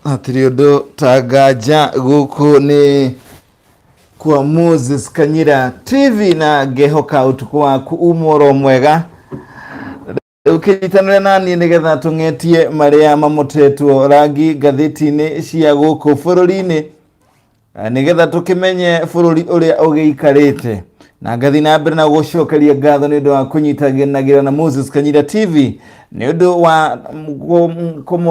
Hatirĩ ũndũ ta nganja gũkũ nĩ kwa Moses Kanyira TV na ngehoka ũtukũ waku uma oro mwega. Rĩu kĩnyitanĩre na niĩ nĩgetha tũng'etie marĩa mamotetwo rangi ngathĩti-inĩ cia gũkũ bũrũri-inĩ. Nĩgetha tũkĩmenye bũrũri ũrĩa ũgĩikarĩte na ngathiĩ na mbere na gũcokeria ngatho nĩ ũndũ wa kũnyitanagĩra na Moses Kanyira TV nĩ ũndũ wa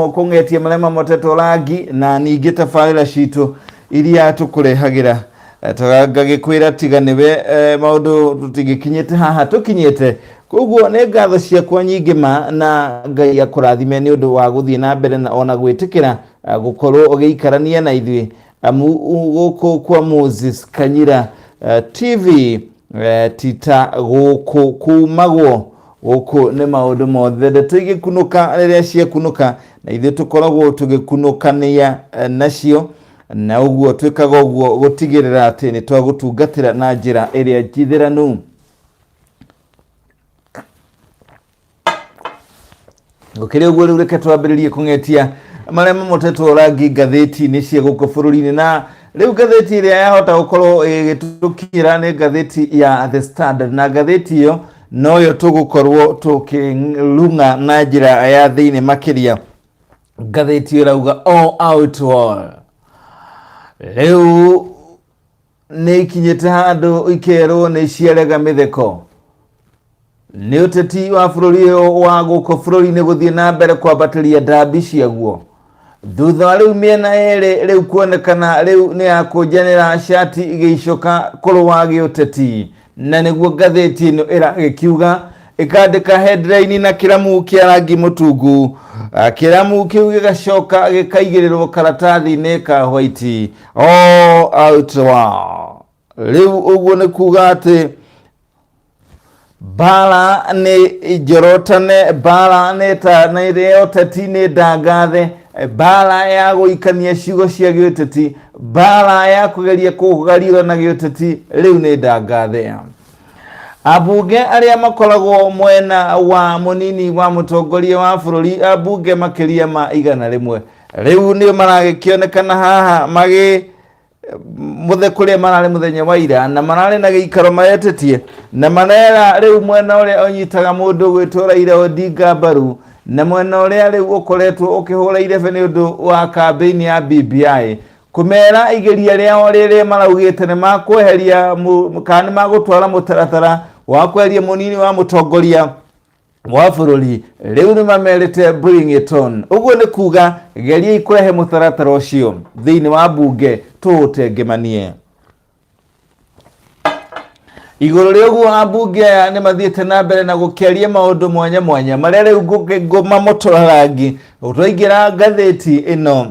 kũng'etia marĩa mamotetwo rangi na ningĩ tabarĩra citũ iria tũkũrehagĩra. Ngagĩkwĩra tiga nĩwe maũndũ tũtingĩkinyĩte haha tũkinyĩte. Koguo nĩ ngatho ciakwa nyingĩ ma na Ngai akũrathime nĩ ũndũ wa gũthiĩ na mbere na ona gwĩtĩkĩra gũkorwo ũgĩikarania na ithuĩ amu gũkũ kwa Moses Kanyira TV tita gũkũ kumagwo gũkũ nĩ maũndũ mothe ndeto igĩkunũka rĩrĩa ciakunũka na ithuĩ tũkoragwo tũgĩkunũkania nacio na ũguo twĩkaga ũguo gũtigĩrĩra atĩ nĩ twagũtungatĩra na njĩra ĩrĩa njithĩranu. Gũkĩrĩ ũguo rĩu reke twambĩrĩrie kũng'etia marĩa mamotetwo rangi ngathĩti-inĩ cia gũkũ bũrũri-inĩ na rĩu ngathĩti ĩrĩa yahota gũkorwo ĩgĩtũkinyĩra nĩ ngathĩti ya The Standard na ngathĩti ĩyo noyo tũgũkorwo tũkĩrung'a na njĩra ya thĩinĩ makĩria. Ngathĩti ĩyo ĩrauga all out war rĩu nĩ ikinyĩte handũ ikerwo nĩ ciarega mĩtheko nĩ ũteti wa bũrũri ũyũ wa gũkũ bũrũri-inĩ gũthiĩ na mbere kwambatĩria ndambi ciaguo thutha wa rĩu mĩena yerĩ rĩu kuonekana rĩu nĩ yakũnjanĩra cati igĩicoka kũrũa gĩũteti na nĩguo ngathĩti ĩno ĩragĩkiuga ĩkandĩka headline na kĩramu kĩa rangi mũtungu. Kĩramu kĩu gĩgacoka gĩkaigĩrĩrwo karatathi-inĩ ka white all out war. Rĩu ũguo nĩ kuga atĩ mbara nĩ njorotane, mbara nĩ ta nĩ ya ũteti nĩ ndangathe, mbara ya gũikania ciugo cia gĩũteti, mbara ya kũgeria kũgariũrana gĩũteti rĩu nĩ ndangathe. Ambunge arĩa makoragwo mwena wa mũnini wa mũtongoria wa bũrũri, ambunge makĩria ma 100 rĩu nĩo maragĩkĩonekana haha magĩ mũthe kũrĩa mararĩ mũthenya wa ira na mararĩ na gĩikaro maretĩtie na marera rĩu mwena ũrĩa ũnyitaga mũndũ gwĩtwo Raila Odinga mbaru na mwena ũrĩa rĩu ũkoretwo ũkĩhũra irebe nĩ ũndũ wa kambĩini ya BBI kũmera igeria rĩao rĩrĩa maraugĩte nĩ makweheria kana nĩ magũtwara mũtaratara wa kweheria mũnini wa mũtongoria wa bũrũri rĩu nĩ mamerĩte bring it on. Ũguo nĩ kuga geriai kũrehe mũtaratara ũcio thĩinĩ wa mbunge tũũtengemanie. Igũrũ rĩa ũguo ambunge aya nĩ mathiĩte na mbere na gũkĩaria maũndũ mwanya mwanya marĩa rĩu ngũmamotora rangi twaingĩra ngathĩti ĩno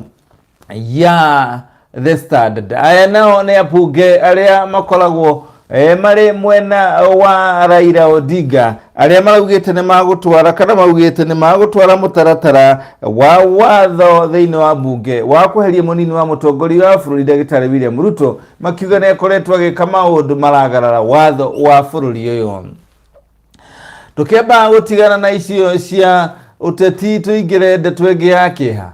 ya The Standard. Aya nao nĩ ambunge arĩa makoragwo marĩ mwena wa Raila Odinga arĩa maraugĩte nĩ magũtwara kana maugĩte nĩ magũtwara mũtaratara wa watho thĩinĩ wa mbunge wa kweheria mũnini wa mũtongoria wa bũrũri ndagĩtarĩ William Ruto makiuga nĩ akoretwo agĩka maũndũ maragarara watho wa bũrũri ũyũ. Tũkĩamba gũtigana na icio cia ũteti tũingĩre ndeto ĩngĩ ya kĩeha.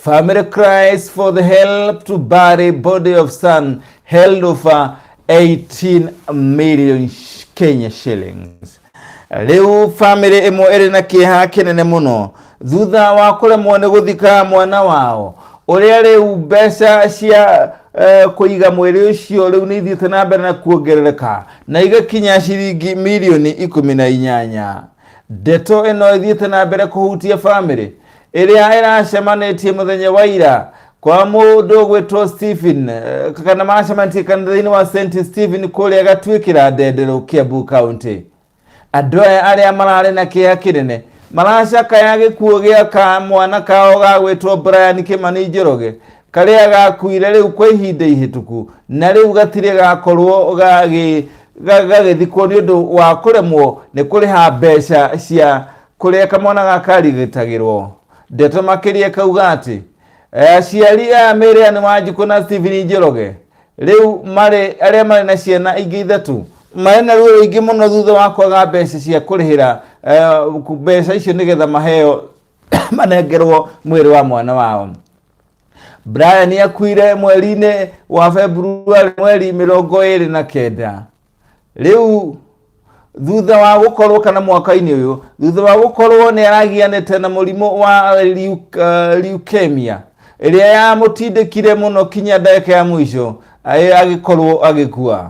Family cries for the help to bury body of son held over 18 million Kenya shillings. Rĩu family ĩmwe ĩrĩ na kĩeha kĩnene mũno thutha wa kũremwo nĩ gũthika mwana wao ũrĩa rĩu mbeca cia kũiga mwĩrĩ ũcio rĩu nĩ ithiĩte na mbere na kuongerereka na igakinya ciringi mirioni 18. Ndeto ĩno ĩthiĩte na mbere kũhutia family ĩrĩa ĩracemanĩtie mũthenya wa ira kwa mũndũ ũgwĩtwo Stephen kana maracemanĩtie kanitha-inĩ wa St Stephen kũrĩa Gatuĩkĩra Ndenderũ Kiambu County. Andũ aya arĩa mararĩ na kĩeha kĩnene maracakaya gĩkuũ gĩa ka mwana kao gagwĩtwo Brian Kimani Njoroge karĩa gakuire rĩu kwa ihinda ihĩtũku na rĩu gatirĩ gakorwo gagĩthikwo nĩ ũndũ wa kũremwo nĩ kũrĩha mbeca cia kũrĩa kamwana gaka karigitagĩrwo. Ndeto makĩria ĩkauga atĩ aciari aya Mary Ann Wanjikũ na Stephen Njoroge rĩu marĩ arĩa marĩ na ciana ingĩ ithatũ marĩ na ruo rũingĩ mũno thutha wa kwaga mbeca cia kũrĩhĩra mbeca icio nĩgetha maheo manengerwo mwĩrĩ wa mwana wao. Brian akuire mweri-inĩ wa February mweri 29. Rĩu thutha wa gũkorwo kana mwaka-inĩ ũyũ thutha wa gũkorwo nĩ aragianĩte na mũrimũ wa leukemia ĩrĩa yamũtindĩkire mũno kinya ndagĩka ya mũico agĩkorwo agĩkua.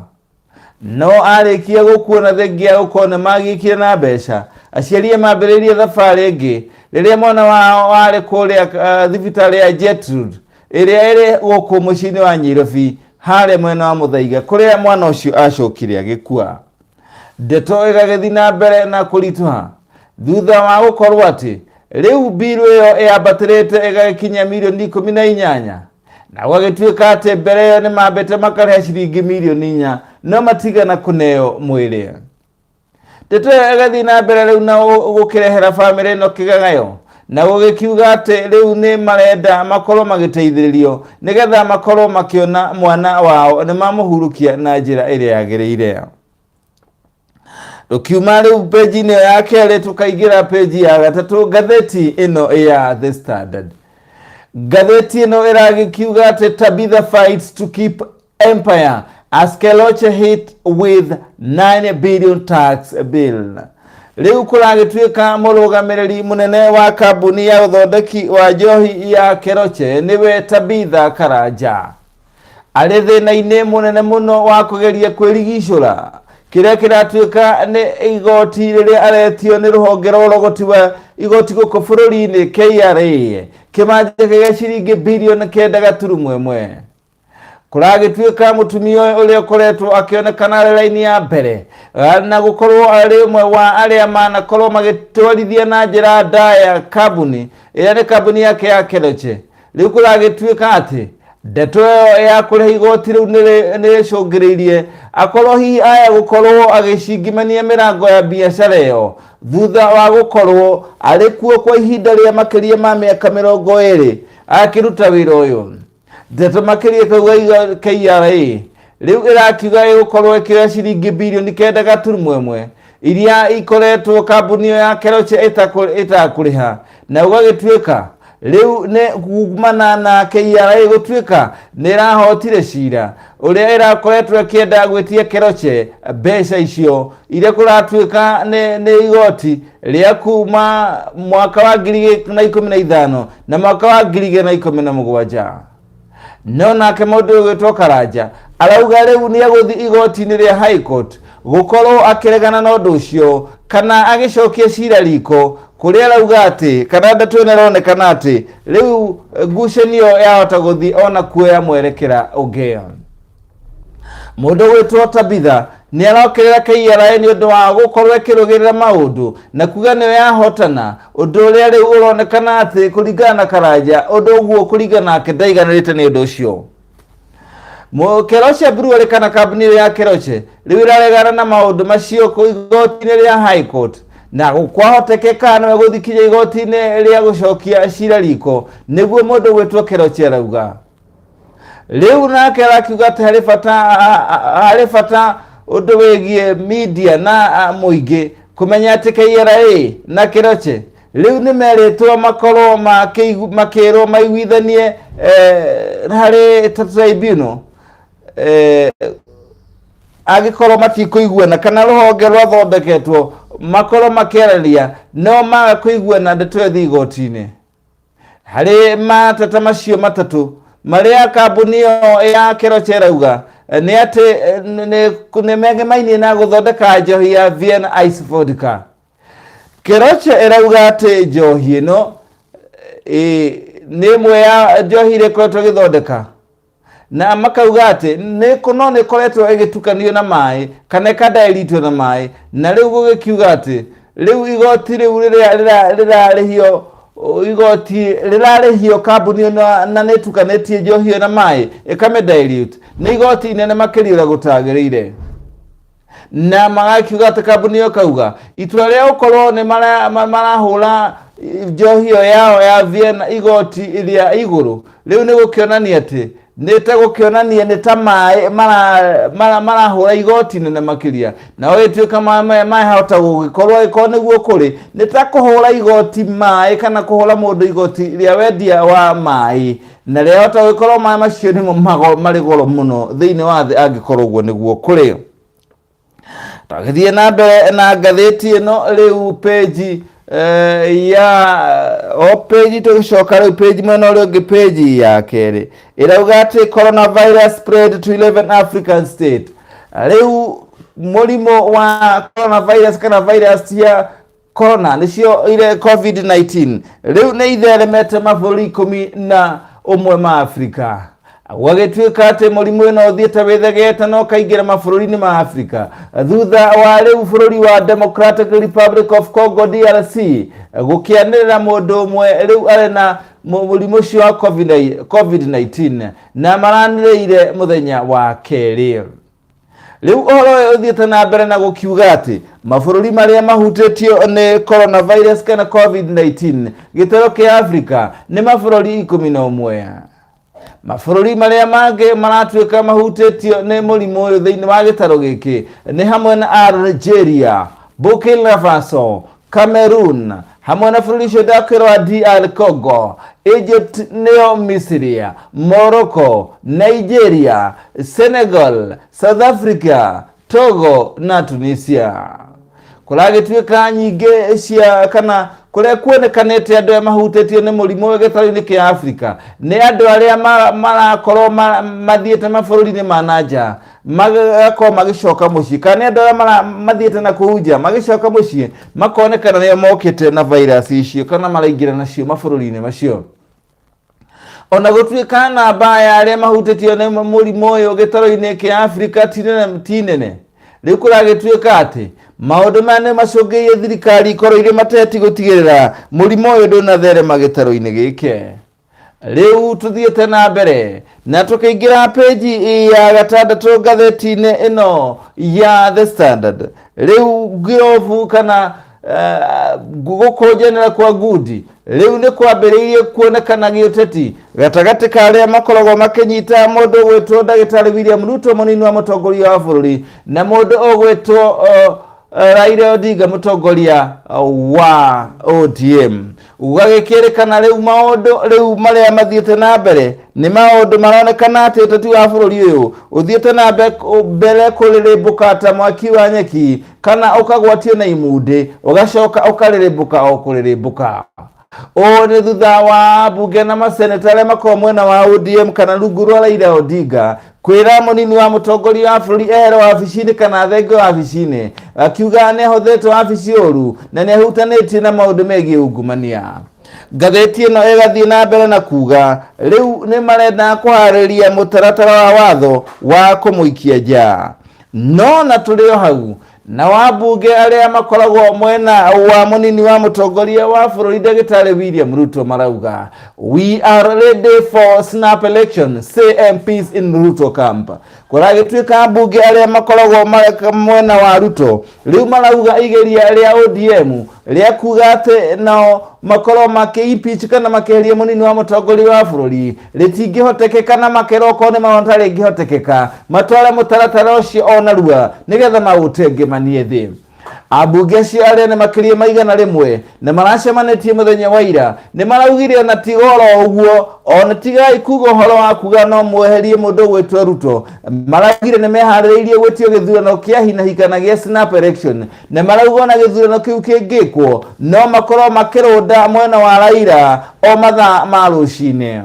No arĩkia gũkua na thengia ya gũkorwo nĩ magiĩkire na mbeca, aciari mambĩrĩirie thabarĩ ĩngĩ rĩrĩa mwana wao warĩ kũrĩa thibitarĩ ya Gertrude ĩrĩa ĩrĩ gũkũ mũciĩ-inĩ wa Nyairobi harĩa mwena wa Muthaiga kũrĩa mwana ũcio acokire agĩkua. Ndeto ĩgagĩthiĩ na mbere na kũritũha thutha wa gũkorwo atĩ rĩu mbiru ĩyo ĩambatĩrĩte ĩgagĩkinya mirioni 18, na gũgagĩtuĩka atĩ mbere ĩyo nĩ mambĩte makarĩha ciringi mirioni 4 no matigana kũneo mwĩrĩ. Ndeto ĩyo ĩgathiĩ na mbere rĩu na gũkĩrehera bamĩrĩ ĩno kĩgagayo na gũgĩkiuga atĩ rĩu nĩ marenda makorwo magĩteithĩrĩrio nĩgetha makorwo makĩona mwana wao nĩ mamũhurukia na njĩra ĩrĩa yagĩrĩire. Tũkiuma rĩu peji-inĩ ĩyo ya kerĩ tũkaingĩra peji ya gatatũ ngathĩti ĩno ya The Standard. Ngathĩti ĩno ĩragĩkiuga atĩ Tabitha fights to keep empire as Keroche hit with 9 billion tax bill. Rĩu kũragĩtuĩka mũrũgamĩrĩri mũnene wa kambuni ya ũthondeki wa njohi ya Keroche nĩwe Tabitha Karanja. Arĩ thĩna-inĩ mũnene mũno wa kũgeria kwĩrigicũra kĩrĩa kĩratuĩka nĩ igoti rĩrĩa aretio nĩ rũhonge rwa ũrogoti wa igoti gũkũ bũrũri-inĩ KRA kĩmanja gĩa ciringi birioni 9.1. Kũragĩtuĩka mũtumia ũyũ ũrĩa ũkoretwo akĩonekana arĩ raini ya mbere na gũkorwo arĩ ũmwe wa arĩa manakorwo magĩtwarithia na njĩra ndaya kambuni ĩrĩa nĩ kambuni yake ya Keroche. Rĩu kũragĩtuĩka atĩ ndeto ĩyo ya kũrĩha igoti rĩu nĩ ĩcũngĩrĩirie akorwo hihi aya gũkorwo agĩcingimania mĩrango ya biacara ĩyo thutha wa gũkorwo arĩ kuo kwa ihinda rĩa makĩria ma mĩaka 20 akĩruta wĩra ũyũ. Ndeto makĩria kauga KRA rĩu ĩrakiuga ĩgũkorwo ĩkĩoya ciringi birioni 9.1 iria ikoretwo kambuni ĩyo ya Keroche ĩtakũrĩha, na gũgagĩtuĩka rĩu nĩ kumana na KRA gũtuĩka nĩ ĩrahotire cira ũrĩa ĩrakoretwo ĩkĩenda gwĩtia Keroche mbeca icio iria kũratuĩka nĩ igoti rĩa kuma mwaka wa 2015 na mwaka wa 2017. No nake mũndũ ũgwĩtwo Karanja arauga rĩu nĩ egũthiĩ igoti-inĩ rĩa High Court gũkorwo akĩregana na ũndũ ũcio kana agĩcokia cira riko kũrĩa arauga atĩ kana ndeto ĩno ĩronekana atĩ rĩu ngucanio yahota gũthiĩ ona kuoya mwerekera ũngĩ. Mũndũ ũgwĩtwo Tabitha nĩ arokĩrĩra KRA nĩ ũndũ wa gũkorwo ĩkĩrũgĩrĩra maũndũ na kuga nĩyo yahotana, ũndũ ũrĩa rĩu ũronekana atĩ kũringana na Karanja ũndũ ũguo kũringana nake ndaiganĩrĩte nĩ ũndũ ũcio. Keroche Brewery kana kambuni ĩyo ya Keroche rĩu ĩraregana na maũndũ macio kũ igoti-inĩ rĩa High Court, na kwahotekeka nĩwe gũthiĩ kinya igoti-inĩ rĩa gũcokia cira riko, nĩguo mũndũ ũgwĩtwo Keroche arauga. Rĩu nake arakiuga atĩ harĩ bata ũndũ wĩgiĩ media na mũingĩ kũmenya atĩ KRA na Keroche rĩu nĩ merĩtwo makorwo makĩrwo maiguithanie harĩ tribunal angĩkorwo matikũiguana kana rũhonge rwathondeketwo makorwo makĩaranĩria no maga kũiguana ndeto ĩyo ĩthiĩ igoti-inĩ. Harĩ mateta macio matatũ marĩa kambuni ĩyo ya Keroche ĩrauga nĩ atĩ nĩ megemainie na gũthondeka njohi ya Vienna Ice Vodka. Keroche ĩrauga atĩ njohi ĩno nĩ ĩmwe ya njohi iria ĩkoretwo ĩgĩthondeka, na makauga atĩ no nĩ ĩkoretwo ĩgĩtukanio na maĩ kana ĩkadailitwo na maĩ, na rĩu gũgĩkiuga atĩ rĩu igoti rĩu rĩrĩa rĩrarĩhio igoti rĩrarĩhio kambuni ĩno na nĩ ĩtukanĩtie njohi ĩyo na maĩ ĩkamĩdilute nĩ igoti inene makĩria ũrĩa gũtagĩrĩire. Na magakiuga atĩ kambuni ĩyo kauga itua rĩa gũkorwo nĩ marahũra njohi ĩyo yao ya Vienna igoti rĩa igũrũ rĩu nĩ gũkĩonania atĩ Nĩ ta gũkĩonania nĩ ta maĩ marahũra igoti nene makĩria, na ũgĩtuĩka maĩ maya mahota gũgĩkorwo angĩkorwo nĩguo kũrĩ, nĩ ta kũhũra igoti maĩ kana kũhũra mũndũ igoti rĩa wendia wa maĩ, na rĩahota gũgĩkorwo maĩ macio nĩmo marĩ goro mũno thĩinĩ wa thĩ angĩkorwo ũguo nĩguo kũrĩ. Tũgĩthiĩ na mbere na ngathĩti ĩno rĩu page ya o page, tũgĩcoka rĩu page mwena ũrĩa ũngĩ, page ya kerĩ ĩrauga atĩ coronavirus spread to 11 African state. Rĩu mũrimũ wa coronavirus kana virus ya corona nĩcio ire COVID-19 rĩu nĩ itheremete mabũrũri 11 ma Afrika. Gwagĩtuĩka atĩ mũrimũ ĩno ũthiĩte wĩthegete na ũkaingĩra mabũrũri-inĩ ma Afrika thutha wa rĩu bũrũri wa Democratic Republic of Congo, DRC, gũkĩanĩrĩra mũndũ ũmwe rĩu arĩ na mũrimũ ũcio wa COVID-19 na maranĩrĩire mũthenya wa kerĩ. Rĩu ũhoro ũyũ ũthiĩte na mbere na gũkiuga atĩ mabũrũri marĩa mahutĩtio nĩ coronavirus kana COVID-19 gĩtaro kĩa Afrika nĩ mabũrũri 11. Mabũrũri marĩa mangĩ maratuĩka mahutĩtio nĩ mũrimũ ũyũ thĩinĩ wa gĩtaro gĩkĩ nĩ hamwe na Algeria, Burkina Faso, Cameroon, hamwe na bũrũri ũcio ndakwĩra wa DR Congo, Egypt nĩyo Misiri, Morocco, Nigeria, Senegal, South Africa, Togo na Tunisia. Kũragĩtuĩka nyingĩ cia kana kũrĩa kuonekanĩte andũ arĩa mahutĩtio nĩ mũrimũ ũyũ gĩtarũ-inĩ kĩa Afrika nĩ andũ arĩa marakorwo mathiĩte mabũrũri-inĩ ma na nja magakorwo magĩcoka mũciĩ, kana nĩ andũ arĩa mathiĩte na kũu nja magĩcoka mũciĩ makonekana nĩo mokĩte na virus icio kana maraingĩra nacio mabũrũri-inĩ macio. Ona gũtuĩka namba ya arĩa mahutĩtio nĩ mũrimũ ũyũ gĩtarũ-inĩ kĩa Afrika ti nene, rĩu kũragĩtuĩka atĩ maũndũ maya nĩ macũngĩrĩirie thirikari ikorwo irĩ mateti gũtigĩrĩra mũrimũ ũyũ ndũnatherema gĩtarũ-inĩ gĩkĩ. Rĩu tũthiĩte na mbere na tũkĩingĩra page ya gatandatũ ngathĩti-inĩ ĩno ya The Standard. Rĩu ngirobu kana gũkũnjanĩra kwa ngundi rĩu nĩ kwambĩrĩirie kuonekana gĩũteti gatagatĩ ka arĩa makoragwo makĩnyita mũndũ ũgwĩtwo ndagĩtarĩ William Ruto, mũnini wa mũtongoria wa bũrũri, na mũndũ ũgwĩtwo Raila Odinga, mũtongoria wa ODM. Gũgagĩkĩrĩkana rĩu maũndũ rĩu marĩa mathiĩte na mbere nĩ maũndũ maronekana atĩ ũteti wa bũrũri ũyũ ũthiĩte na mbere kũrĩrĩmbũka ta mwaki wa nyeki, kana ũkagwatio na imundĩ ũgacoka ũkarĩrĩmbũka o kũrĩrĩmbũka. Ũũ nĩ thutha wa mbunge na maseneta arĩa makoragwo mwena wa ODM kana rungu rwa Raila Odinga kwĩra mũnini wa mũtongoria wa bũrũri ehere wabici-inĩ kana athenge wabici-inĩ, akiuga nĩ ahũthĩrĩte wabici ũru na nĩ ahutanĩtie na maũndũ megiĩ ungumania. Ngathĩti ĩno ĩgathiĩ na mbere na kuga rĩu nĩ marenda kũharĩria mũtaratara wa watho wa kũmũikia nja. No na tũrĩ o hau na wambunge arĩa makoragwo mwena wa mũnini wa mũtongoria wa bũrũri ndagĩtarĩ William Ruto marauga, "We are ready for snap election," say MPs in Ruto camp. Kũragĩtuĩka mbunge arĩa makoragwo mwena wa Ruto rĩu marauga igeria rĩa ODM rĩa kuga atĩ nao makorwo makĩ-impeach kana makĩeheria mũnini wa mũtongoria wa bũrũri rĩtingĩhotekeka, na makerwo okorwo nĩ marona ta rĩngĩhotekeka matware mũtaratara ũcio o narua nĩgetha maũtengemanie thĩ. Ambunge acio arĩa nĩ makĩria ma 100 na maracemanĩtie mũthenya wa ira nĩ maraugire ona tiga oro ũguo, ona tigai kuga ũhoro wa kuga no mweherie mũndũ ũgwĩtwo Ruto, maraugire nĩ meharĩrĩirie gwĩtio gĩthurano kĩa hinahi kana gĩa snap election, na marauga ona gĩthurano kĩu kĩngĩkwo no makorwo makĩrũnda mwena wa Raila o mathaa ma rũcinĩ.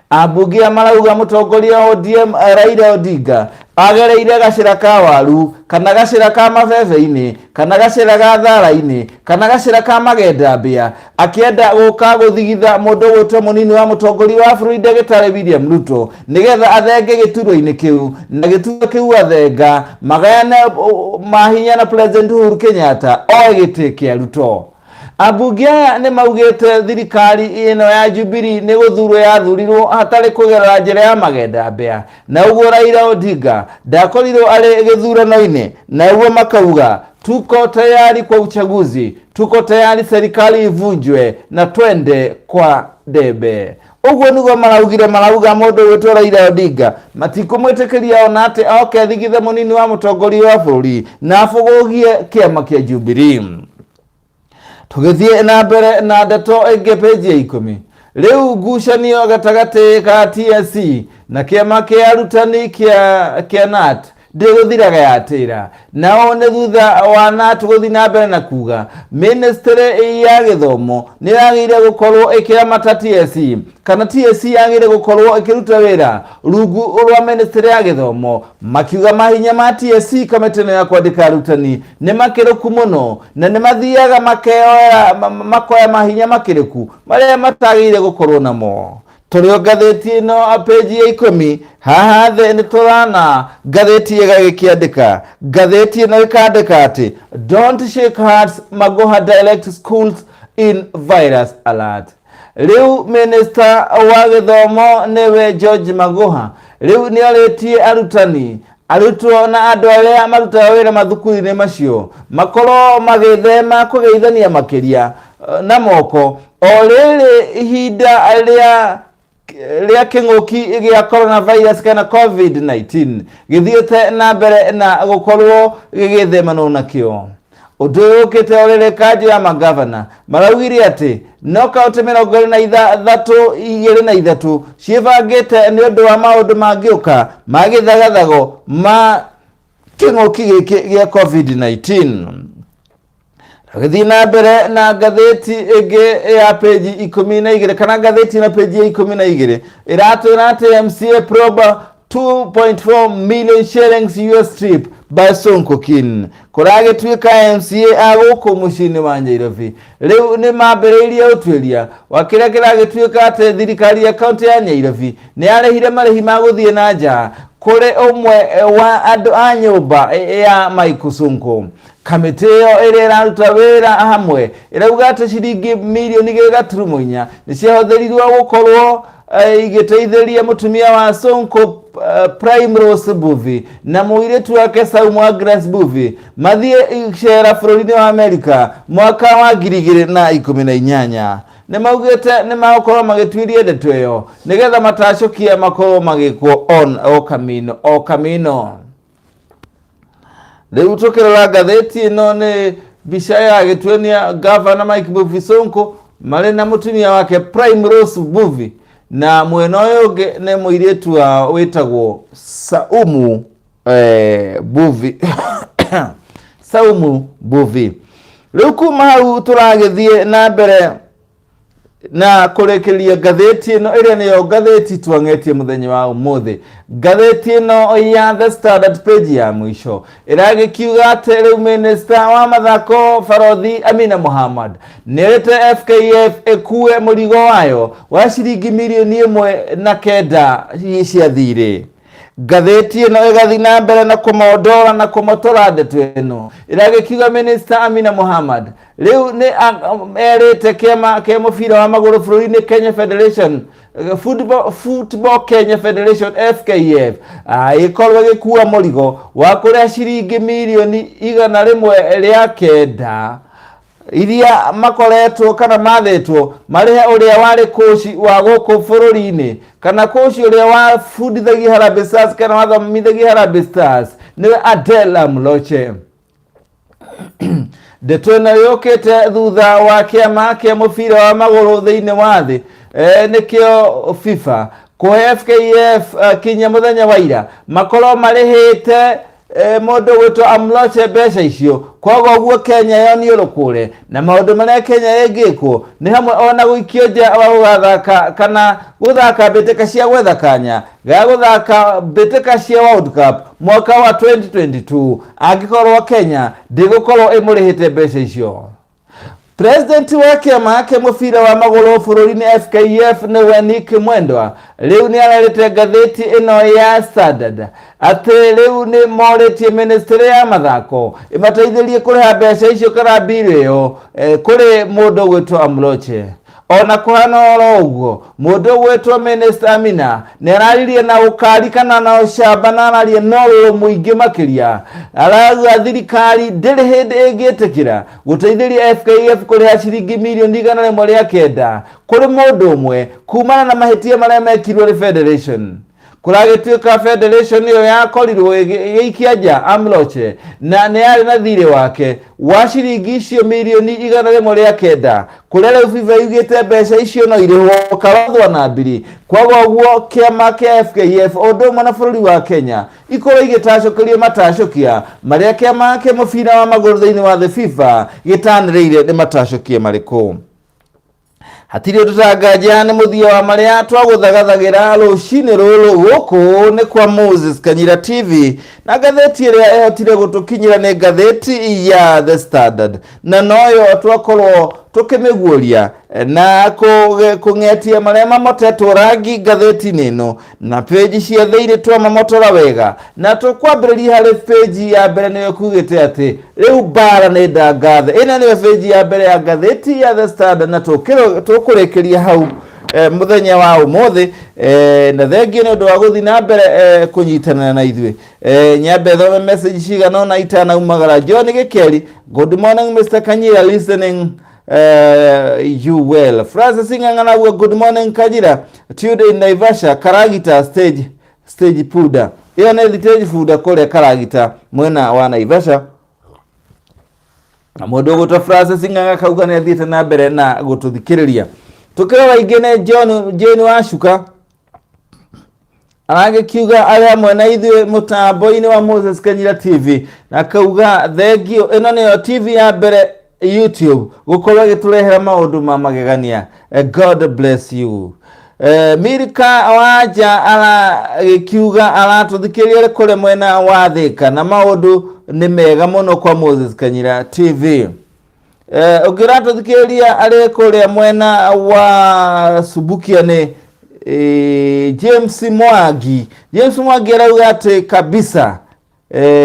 Ambunge aya marauga mũtongoria wa ODM Raila Odinga agereire gacĩra ka waru kana gacĩra ka mabebe-inĩ kana gacĩra ga thara-inĩ kana gacĩra ka magenda mbĩa akĩenda gũka gũthigitha mũndũ ũgwĩtwo mũnini wa mũtongoria wa bũrũri ndagĩtarĩ William Ruto nĩgetha athenge gĩturwa-inĩ kĩu, na gĩturwa kĩu athenga magayane mahinya na President Uhuru Kenyatta oe gĩtĩ kĩa Ruto. Ambunge aya nĩ maugĩte thirikari ĩno ya Jubilee nĩ gũthurwo yathurirwo hatarĩ kũgerera njĩra ya magenda mbĩa, na ũguo Raila Odinga ndakorirwo arĩ gĩthurano-inĩ, na ũguo makauga, "Tuko tayari kwa uchaguzi, tuko tayari serikali ivunjwe na twende kwa debe." Ũguo nĩguo maraugire, marauga mũndũ ũgwĩtwo Raila Odinga matikũmwĩtĩkĩria ona atĩ oke athigithe mũnini wa mũtongoria wa bũrũri na abũgũgie kĩama kĩa Jubilee. Tũgĩthiĩ na mbere na ndeto ĩngĩ pĩnji ya 10, rĩu ngucanio gatagatĩ ka TSC na kĩama kĩa arutani kĩa KNUT ndĩgũthiraga yatĩra. Nao nĩ thutha wa KNUT gũthiĩ na mbere na kuga ministry ya gĩthomo nĩ yagĩrĩire gũkorwo ĩkĩramata TSC, kana TSC yagĩrĩire gũkorwo ĩkĩruta wĩra rungu rwa ministry ya gĩthomo, makiuga mahinya ma TSC kamĩtĩ ĩno ya kwandĩka arutani nĩ makĩrũku mũno na nĩ mathiaga makeoera makoya mahinya makĩrĩku marĩa matagĩrĩire gũkorwo namo. Tũrĩ o ngathĩti ĩno page ya 10 haha thĩ nĩ tũrana ngathĩti ĩgagĩkĩandĩka, ngathĩti ĩno ĩkandĩka atĩ "Don't shake hands, Magoha direct schools in virus alert". Rĩu minister wa gĩthomo nĩwe George Magoha rĩu nĩ arĩtie arutani, arutwo na andũ arĩa marutaga wĩra mathukuru-inĩ macio makorwo magĩthema kũgeithania makĩria na moko o rĩrĩ ihinda rĩa kĩng'ũki gĩa coronavirus kana COVID-19 gĩthiĩte na mbere na gũkorwo gĩgĩthemanwo nakĩo. Ũndũ ũyũ ũkĩte o rĩrĩ kanjũ ya magavana maraugire atĩ no kaũntĩ 23 23 ciĩbangĩte nĩ ũndũ wa maũndũ mangĩũka ma gĩthagathago ma kĩng'ũki gĩkĩ gĩa COVID-19. Tũgĩthiĩ na mbere na ngathĩti ĩngĩ ya page 12, kana ngathĩti na page ya 12 ĩratwĩra atĩ MCA probe 2.4 million shillings US trip by Sonko kin. Kũragĩtuĩka MCA a gũkũ mũciĩ-inĩ wa Nairobi rĩu nĩ mambĩrĩirie ũtuĩria wa kĩrĩa kĩragĩtuĩka atĩ thirikari ya kaunti ya Nairobi nĩ yarĩhire marĩhi ma gũthiĩ na nja kũrĩ ũmwe wa andũ a nyũmba ya Mike Sonko. Kamĩtĩ ĩyo ĩrĩa ĩraruta wĩra hamwe ĩrauga atĩ ciringi mirioni 2.4 nĩ ciahũthĩrirwo gũkorwo igĩteithĩria mũtumia wa Sonko, Primrose Mbuvi, na mũirĩtu wake Saumu Agnes Mbuvi mathiĩ icera bũrũri-inĩ wa Amerika mwaka wa 2018. Nĩ maugĩte nĩ magũkorwo magĩtuirie ndeto ĩyo nĩgetha matacũkia makorwo magĩkwo on o kamino o kamino. Rĩu tũkĩrora ngathĩti ĩno nĩ mbica ya gĩtuania Gavana Mike Mbuvi Sonko marĩ na mũtumia wake Primrose Mbuvi, na mwena ũyũ ũngĩ nĩ mũirĩtu wao wĩtagwo Saumu Mbuvi, Saumu Mbuvi. Rĩu kuma hau tũragĩthiĩ na mbere na kũrĩkĩria ngathĩti ĩno ĩrĩa nĩyo ngathĩti twang'etie mũthenya wa ũmũthĩ, ngathĩti ĩno ya The Standard, page ya mũico ĩragĩkiuga atĩ rĩu minister wa mathako Barothi Amina Mohammad nĩerĩte FKF ĩkue mũrigo wayo wa ciringi 1,000,009 cia thirĩ. Ngathĩti ĩno ĩgathiĩ na mbere na kũmondora na kũmotora ndeto ĩno, ĩragĩkiuga minister Amina Mohammad rĩu nĩ erĩte kĩama kĩa mũbira wa magũrũ bũrũri-inĩ Kenya Federation Football Kenya Federation, FKF, ĩkorwo ĩgĩkua mũrigo wa kũrĩa ciringi 109,000,000 iria makoretwo kana mathĩtwo marĩhe ũrĩa warĩ kũci wa gũkũ bũrũri-inĩ, kana kũci ũrĩa wabundithagia Harambee Stars kana wathomithagia Harambee Stars, nĩwe Adel Amloche. Ndeto ĩno yũkĩte thutha wa kĩama kĩa mũbira wa magũrũ thĩinĩ wa thĩ, nĩkĩo FIFA, kũhe FKF kinya mũthenya wa ira makorwo marĩhĩte mũndũ gwĩtwo Amloche mbeca icio. Koguo ũguo Kenya yonio rũkũre na maũndũ marĩa Kenya ĩngĩkwo nĩ hamwe ona gũikio nja wa gũgathaka kana gũthaka mbĩtĩka cia gwetha kanya ga gũthaka mbĩtĩka cia World Cup mwaka wa 2022 angĩkorwo Kenya ndĩgũkorwo ĩmũrĩhĩte mbeca icio. President wa kĩama kĩa mũbira wa magũrũ bũrũri-inĩ FKF, nĩwe Nick Mwendwa, rĩu nĩ arerĩte ngathĩti ĩno ya Standard atĩ rĩu nĩ morĩtie ministry ya mathako ĩmateithĩrie kũrĩha mbeca icio kana mbirũ ĩyo kũrĩ mũndũ gwĩtwo Amloche. Ona kũhana oro ũguo, mũndũ ũgwĩtwo Minister Amina nĩ araririe na ũkari kana na ũcamba na araria na ũrũrũ mũingĩ makĩria. Arauga thirikari ndĩrĩ hĩndĩ ĩngĩtĩkĩra gũteithĩria FKF kũrĩha ciringi mirioni 109 kũrĩ mũndũ ũmwe kumana na mahĩtia marĩa mekirwo nĩ Federation. Kũragĩtuĩka Federation ĩyo yakorirwo ĩgĩikia nja Amloche na nĩ yarĩ na thirĩ wake wa ciringi icio mirioni 109 kũrĩa rĩu FIFA yugĩte mbeca icio no irĩhwo Karothwa na Mbiri. Kwaga ũguo kĩama kĩa FKF ũndũ ũmwe na bũrũri wa Kenya ikorwo igĩtacũkĩrio matacũkia marĩa kĩama kĩa mũbira wa magũrũ thĩinĩ wa thĩ FIFA gĩtanĩrĩire nĩ matacũkia marĩkũ. Hatirĩ ũndũ ta nganja nĩ mũthia wa marĩa twagũthagathagĩra rũcinĩ rũrũ gũkũ nĩ kwa Moses Kanyira TV na ngathĩti ĩrĩa ĩhotire gũtũkinyĩra nĩ ngathĩti ya The Standard na noyo twakorwo tũkĩmĩguũria na kũng'etia marĩa mamotetwo rangi ngathĩti-inĩ ĩno na pĩnji cia thĩinĩ twamamotora wega na tũkwambĩrĩria harĩ pĩnji ya mbere nĩyo ĩkugĩte atĩ rĩu mbara nĩ ndangathe. Ĩno nĩyo pĩnji ya mbere ya ngathĩti ya The Standard na tũkũrĩkĩria hau mũthenya wa ũmũthĩ na thengiũ nĩ ũndũ wa gũthiĩ na mbere kũnyitanĩra na ithuĩ. Nyambe thome message cigana ũna itanaumagara. John Gĩkeri, good morning Mr. Kanyira, listening you well. Francis Ng'ang'a, good morning Kajira, tuned in Naivasha, Karagita stage Puda. Ĩyo nĩ stage Puda kũrĩa Karagita mwena wa Naivasha. Na mũndũ ũgũtwo Francis Ng'ang'a kauga nĩ athiĩte na mbere na gũtũthikĩrĩria. Tũkĩrora ingĩ nĩ John Jane Wacuka aragĩkiuga arĩ hamwe na ithuĩ mũtambo-inĩ wa Moses Kanyira TV na akauga thengio ĩno nĩyo TV ya mbere YouTube gũkorwo ĩgĩtũrehera maũndũ ma magegania. God bless you. Milka Wanja aragĩkiuga aratũthikĩrĩria arĩ kũrĩa mwena wa Thĩka na maũndũ nĩ mega mũno kwa Moses Kanyira TV. Ũngĩ ũratũthikĩrĩria arĩ kũrĩa mwena wa Subukia nĩ James Mwangi. James Mwangi arauga atĩ kabisa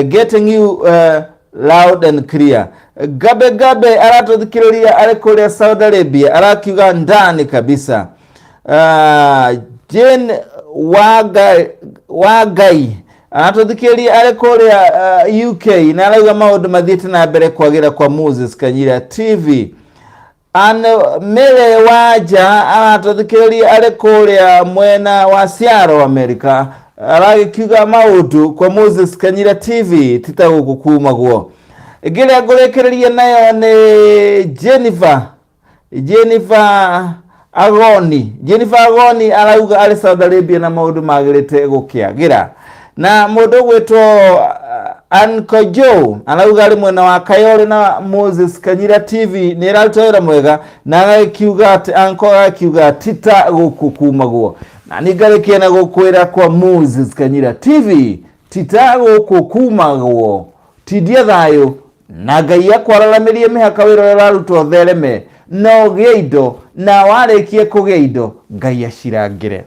getting you loud and clear. Gabe Gabe aratũthikĩrĩria arĩ kũrĩa Saudi Arabia arakiuga ndani kabisa. Jane Wangai aratũthikĩrĩria arĩ kũrĩa UK na arauga maũndũ mathiĩte na mbere kwagĩra kwa Moses Kanyira TV. Anne Mary Wanja aratũthikĩrĩria arĩ kũrĩa mwena wa Seattle America aragĩkiuga maũndũ kwa Moses Kanyira TV ti ta gũkũ kumagwo. Ĩngĩ ĩrĩa ngũrĩkĩrĩria nayo nĩ Jennifer Agoni. Jennifer Agoni arauga arĩ Saudi Arabia na maũndũ magĩrĩte gũkĩagĩra. Na mũndũ ũgwĩtwo Uncle Joe arauga arĩ mwena wa Kayole na Moses Kanyira TV nĩ ĩraruta wĩra mwega na agagĩkiuga atĩ Uncle agagĩkiuga tita gũkũ kumagwo. Na nĩ ngarĩkia na gũkwĩra kwa Moses Kanyira TV tita gũkũ kumagwo. Tindia thayũ na Ngai akwararamĩrie mĩhaka wĩra ũrĩa ũrarutwo ũthereme na ũgĩe indo na warĩkie kũgĩa indo Ngai acirangĩre.